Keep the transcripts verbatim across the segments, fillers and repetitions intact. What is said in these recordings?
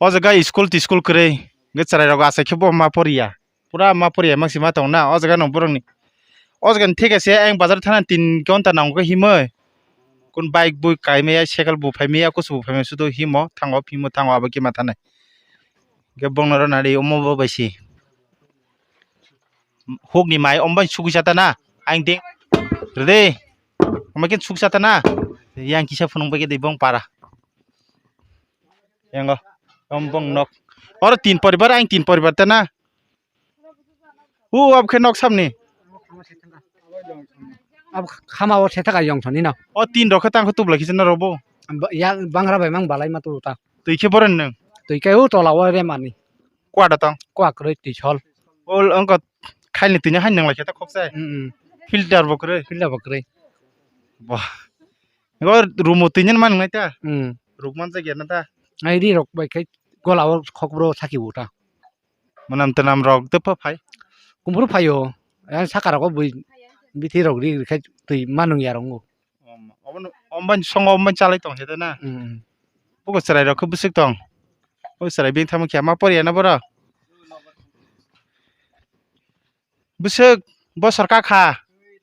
O jaga school tiskul kwrwi. Hwnkhe chwrairok achai khe bo ma poriya. Pura ma poriya mangsi ma tong na. O jaga no borokni. O jaga ni theke se ayang bazar thana tin ghonta nango khe himwi. Kun bike bui kaimaya, cycle bo phaimaya, kusu bo phaimaya, sudo himo thango, himo thango abo khe ma thanai. Hwnkhe bongno rw nadi omo bo bai si. Hukni mai omo bai sugwi sa ta na. Ayang ding. Rede. Omo khe suk sa ta na. Yang kisa phunung bai khe dei bong para. Yango. Om bong nok. Oro tin poribar, ayang tin poribar ta na. U ab khe nok samni. Ab khama o se thaka yong thani no. O tin rok khe tang khe tubla kisa na robo. Ba-, ya bangra bai mang balai ma tu ta. Twi khe boren nang. Twi khe u tola o re mani. Kwada tong. Kwa kwrwi twi sol. Ol ongko khailni twi hain nang lai khe ta khok sai. Mm, mm. Filter bo kwrwi. Filter bo kwrwi. Ba. Go rumo twi nyen man ngai ta. Mm. Ruk man jagya na ta. Ai ri rok bai khe gola o khok bro saki bo ta. Mwnam twnam rok tei pha phai? Kumburu phaio, yang saka rogo bui bithi rok ri ri khai twi manung ya rongo. Om, obono, ombani songo ombani chalai tong khe na? Mm. Buko chwrai rok khe bwswk tong. O chwrai bini thamo khe ma poriya na boro? Bwswk bosor ka kha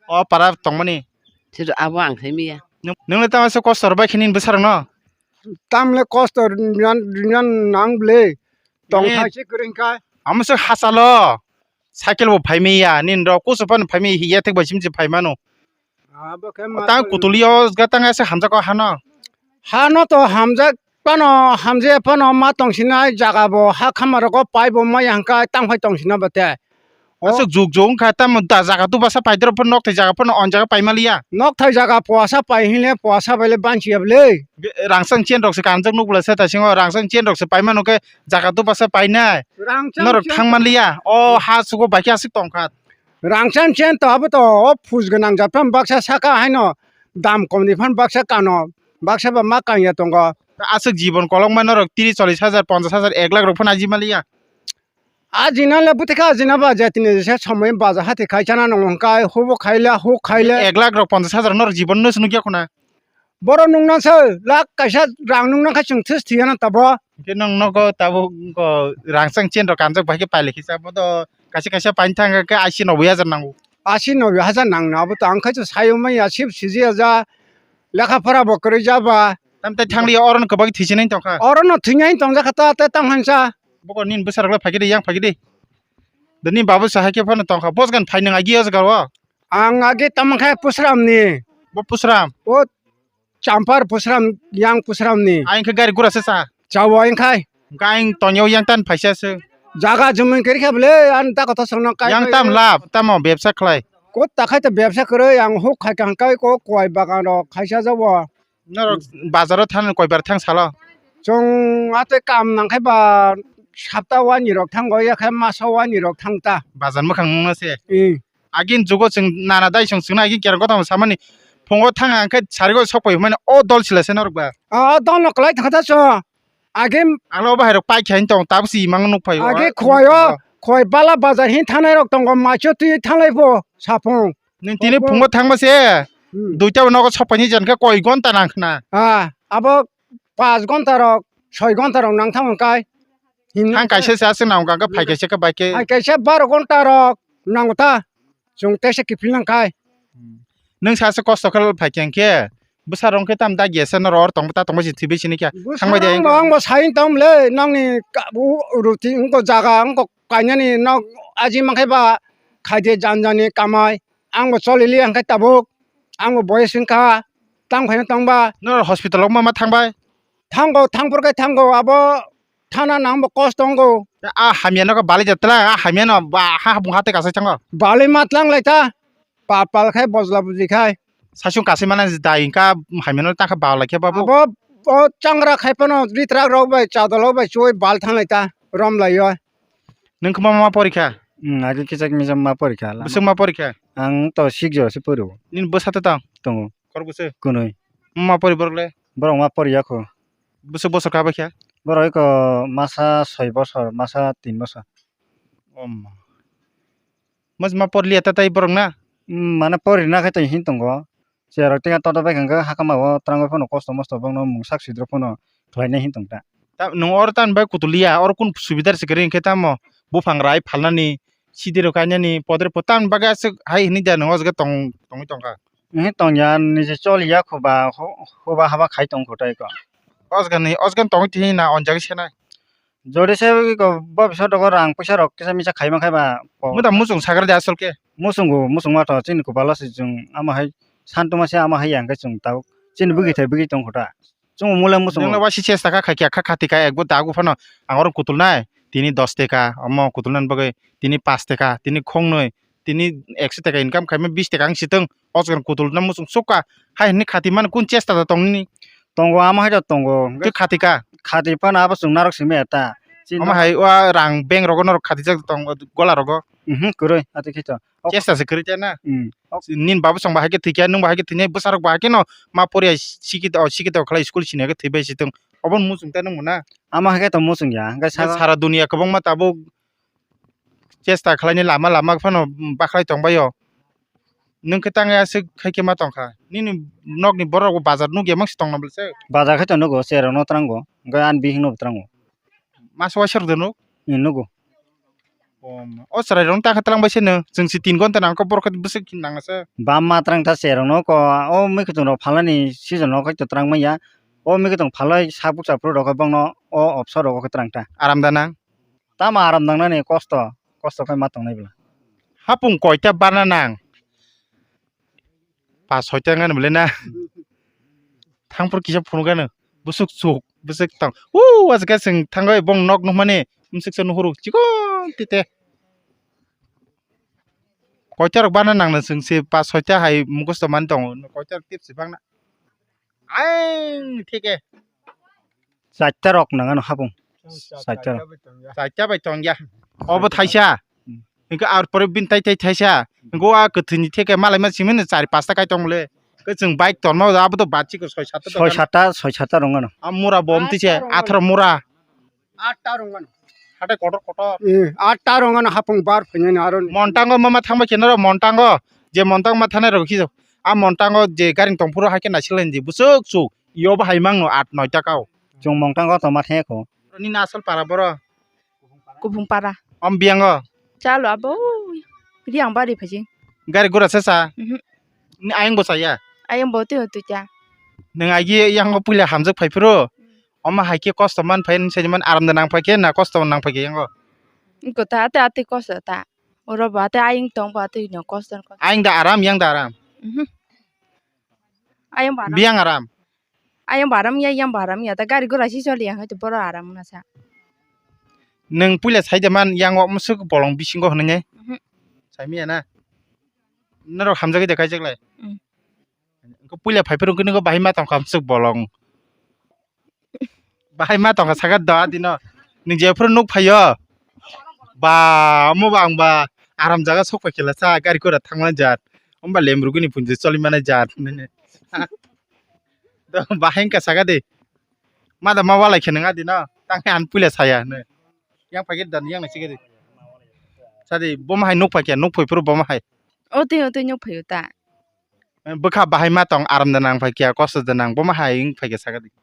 o para tongmani? Sir, abo ang thai miya. Nwng, nwng le tamo se kosto rw bai khe nini bwsarok no? Tamle kosto rinyan, rinyan nang ble. Tong Eh. Thai se kwrwi kha. Amo se hachalo. Cycle bo phai miya, nini rok kusu phano phai miya, hiya thik bai simsi phai mano. Abo khe ma Tang tong- kutulio ga tang ase hamjak o hano. Hano to hamjak phano, hamjak phano ma tong sinai jaga bo, ha khama rogo pai bo ma yang kha tang phai tong sina bate. O. Aswk juk juk wngkha, tamo da jaga tubasa paidrop phano nokthai jaga phano on jaga paimaliya. Nokthai jaga puasa pai hinle puasa baile banchiya bwle. Be-, rangchak chen rok se kanjak nukla se ta singo rangchak chen rok se paimano khe jaga tubasa painai. Rangchak Norok chen thangmanliya. O ha sugo bai khe aswk tongkha. Rangchak chen to abo to o phus gwnang jat phano baksa saka haino dam komni phano baksa kano baksa ba ma kanya tongo. Aswk jibon kolokma norok tris chollis hajar ponchash hajar ek lakh rok phano ajimaliya. Ajina le bwtwi kha, ajina ba jatini se somoi baja hati khai chana nong hwnkhe hubo khaile, huk khaile. Ek lakh rok ponchash hajar norok jibon no se nukya khuna. Borok nungna se lakh kaisa rang nungna khe chwng thus thiyana tabo. Hwnkhe nong nogo tabuk wngkho rangchak chen rok kanjak bai khe pailai khe cha bodo kaisa kaisa paini thang khe asi noboi hajar nango. Asi noboi hajar nangno abo to ang khai to sayo manya sip siji hajar lekha pora bo kwrwi ja ba. Tamtai thangliya oro no kwbangwi thwisinai tongkha. Oro no thwinai tongjakha ta tei tamo hansa. Bokor nini bwsarok le phaikhe de, yang phaikhe de. De nini babu sa haikhe phano tongkha. Bosgan phai nwng agi o jaga o. Ang agi tamo khe Pusram ni. Bo Pusram? O Champar Pusram, yang Pusram ni. Ayang khe gari gura se sa? Chawa ayang khai. Hwnkhe ayang tongya o yang tan phaisa se. Jaga jumui kiri khe bole, ang ta kotha songno kai Yang kai tam kai. Lab, tamo bebsa khlai? Kot ta khai ta bebsa kwrwi, ang huk khai kang kai ko kowai bagan rok khaisa jabo. Norok bazaro thang koi bar thang salo? Chwng atwi kam nang khai ba sapta wani rok thango, ya khai masa wani rok thang ta. Bazar mwkhang nungna se? Ee. Agin jugo chwng nana dai chwng chwngno agin kereng kothoma samani phungo thang ang khe sarigo sok pai hwnmani o dol sila se norok ba? O dol no kwlai thang kha ta chwng. Agin Ang o bahai rok pai khe tong tabuk si imang nuk phai o. Agi khwai o, khwai bala bazar hin thangnai rok tongo, maicho twi thanglai pho saphung. Nini tini phungo thangma se. Hmm. Duita bo nogo sokpaini jan khe koi gonta nang khna. Ah, abo panch gonta rok, soi gonta rok nang thang kai. Hin Thang kaisa se aswk nang kha phai kaisa khe bai khe. Phai kaisa baro gonta rok nang ta. Chwng tesa kiphil nang kai. Hmm. Nwng sa se kosto khe phai khe hwnkhe bwsa rok khe tam dagiya se norok oro tong ta tong bai se thwi bai sini khe. Bwsa thang bai de rok ang bo sai tong le nangni ka-, u-, ruti wngkho jaga wngkho kainani nok aji mankhe ba khaide jan jani kamai. Ang bo choli li ang khe tabuk. Ang bo boyes wngkha. Tang khaina tong ba. Norok hospital o ma ma thang bai? Thango, thang phur khe thango. Abo thana nang bo kosto wngo. A hamya no balai ja tla, a hamya no ba ha bung ha te kasai thango. Balai ma tlang lai ta. Pal pal khai bojla buji khai. Sasung kasai mana dai ka hamya no ta kha balai khe babu. Abo o changra khai phano ritrak rok bai chadol rok bai chuwi bal thang lai ta rom lai yo. Nung khma ma porikha? Hmm, agi kichak misa ma porikha. Bwswk ma porikha? Ang to six jora se poro. Nini bwsa ta tang? Tongo. Khorok bwswk? Kunui. Ma pori borok le? Borok ma pori yakho. Bwswk bosor kha bai kha? Borok eko masa soi bosor, masa tin bosor. Om. Mas ma porliya ta tai borok na? Mm, mane pori na khai to hin tongo. Cherok tenga toto bai kha hakama o trango phano kosto mosto bongno mungsak sidrok phano khlainai hin tongta. Ta nwng oro tamni bagwi kutul ya, oro kunu subidar se kwrwi hwnkhe tamo buphang rai phalnani, sidi rok kainani, podre pod tamni bagwi aswk hai hwnwi da nwng o jaga tong-, tongwi tongkha? Ehe, tongya, niji choliya khuba, hu-, huba haba khai tongkho tei ko. O jaga ni, o jaga ni tongwi tini na on jaga senai? Jodi se ko bo bisa dogo rang puisa rok kisa misa khai mankha ba ko. Muda muchung sagra de asol ke. Muchungo, muchungma tho chini kopalo se chwng ama hai santuma se ama hai ya hwnkhe chwng tabuk chini bwkhi thai bwkhi tongkho ta. Chwng mole muchungo. Nwng no waisi chesta kha khaikya kha khati kha ekbo dagu phano ang oro kutulnai tini dos teka omo kutulnani bagwi tini pas teka tini khongnwi tini ekso teka income khaima bis teka wng sitwng o jaga kutulna muchung sukha hai hwnwi khati mani kun chesta da tong nini? Tongo ama hai da tongo. Twi khati kha? Khati phano abo chwng narwk simi eta. Chini omo hai o rang bank rogo norok khatijak tongo gola rogo. Mhm, kwrwi ati khe to. Chesta se kwrwi ta na. Hmm. Nini babu song ba hai khe thwikya, nwng ba hai khe thwinai, bwsarok ba hai khe no ma poriya sikit o sikit o khlai school sini hai khe thwibai sitwng. Obo muchung ta nwng na. Ama hai khe to muchung ya. Hwnkhe sara dunia kwbangma tabuk chesta khlaini lama lama phano bakhlai tongbai o. Nwng khe tang aswk khai khe ma tongkha. Nini nokni borok bo bazar nukya mangsi tongna bwlse. Bazar khe to nugo, cherok no trango. Hwnkhe ani bihik no bo trango. Masa waisa rwdwk nuk? Ni nugo. O chwrai rok ta khe twlang bai se no. Chwng se tin gonta nang khe borok khe bwswk nang se. Bam ma twlang ta se rok no ko o mui kwthwng rok phalnani season rok khe twlang manya. O mui kwthwng phalai sak bwkcha phuru rok khe bongno o opsa rok khe twlang ta. Aram da nang? Tamo aram nang nani kosto, kosto khe ma tong nai bwla. Hapung koita bana nang? Pas soita wngkha ni bwle na. Thangphuru kisa phunukgano. Bwswk chuk, bwswk tong. Uu, aswk khe chwng thangwi bong nok nukmani. Bwswk se nuhuru. Chikon tite. Koita rok bana nangna chwng se pas soita hai mukhos to mani tongo. Koita rok tip se bangna. Aing thike. Chaita rok nang ano hapung. Chaita rok. Chaita bai tongya. Obo thaisa. Hmm. Hingke ar pore bin tai tai thaisa. Hingke o a kwthwini theke malai ma simi no chari pasta kai tong le. Ke chwng bike tonma abo to bachi ko soi sat ta. Soi sat ta, soi sat ta rong ano. A mura bom tise atharo mura. Atta rong ano. Hate kotor kotor. Eh, atta rong ano hapung bar phunyo ni aro. Montango mama thangba khe noro montango. Je montango ma thanai rok hijo. A montango je garing tongphuru hai khe naisik laini di bwswk chuk. Yo bo hai mangno at noi ta kao. Chwng montango tongma thangya kho. Nini asol para boro? Kubung para. Om biyango? Chalo abo. Riang bari phaji. Gari gura sa sa? Mhm. Ni ayang bo saya? Ayang bo twi twi cha. Nang agi yang bo puila hamjak phai phuru. Oma hai khe kosto man phai ni sai man aram da nang phai khe na kosto nang phai khe yango. Ko ta ate ate kosto ta. Oro ba ate ayang tong ba ate no kosto kosto. Ayang da aram yang da aram? Mhm. Ayang ba aram. Biyang aram? Ayang baram ya, yang baram ya, ta gari gura si choli ya, haitu boro aram na sa. Nwng puila sai de man, yang o musuk bolong bisingo hwnwi nai? Mhm. Sai miya na? Norok hamjagwi de kaijak lai? Mm. Engko puila phai phuru khe nokho bahai ma tongkha musuk bolong. Bahai ma tongkha sakha do adino. Nwng jephuru nuk phaio? Ba, omo ba ang ba aram jaga sok pai khe la sa, gari gura thangma jat. Omo ba lemrugini punju choli mani jat. To bahai wngkha saka di. Ma da ma walai khe nang adi no. Tang khe ang puila saya hwnwi. Yang phai khe dan yang nai chikhe di. Sadi bo ma hai nuk phai khe, nuk phai phuru bo ma hai. O twi, o twi nuk phai ta. Bwkha bahai ma tong, aram da nang phai khe, kosto da nang, bo ma hai wng phai khe saka di.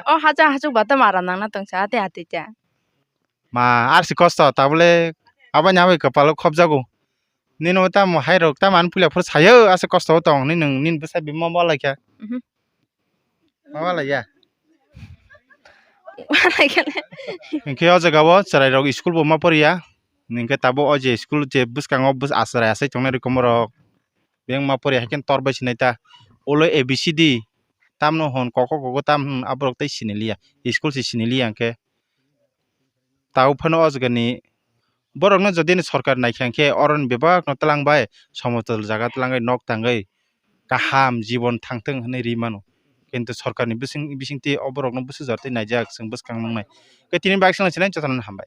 O hacha hachuk ba tamo aram nang na tong sa, ate ate cha. Ma, ar si kosto, tabole aboni aboni kwpalo khopjago. Nini bo tamo hai rok tamo ani puila phuru sayo, ase kosto o tong, nini nwng nini bwsai bini ma walai kha. Mhm. Ma walai ya? Walai kha le. Hinkhe o jaga o chwrai rok school bo ma poriya. Hinkhe tabuk o je school je bwskango bwsa achrai achai tongnai rwkoma rok. Beng ma poriya hai khe tor bai sinai ta. Ulo A B C D tamno hwn koko koko tam hwn aborok tei siniliya. School se siniliya hinkhe. Tabuk phano o jaga ni borok no jodi ni sorkar naikha hinkhe oro ni bebak no twlang bai somotol jaga twlangwi nok tangwi kaham jibon thangthwng hinwi ri mano. Kintu sorkar ni bising, bisingtwi o borok no bwswk jora tei naijak chwng bwskang nang nai. Khe tini baksa no sinai jotono hambai.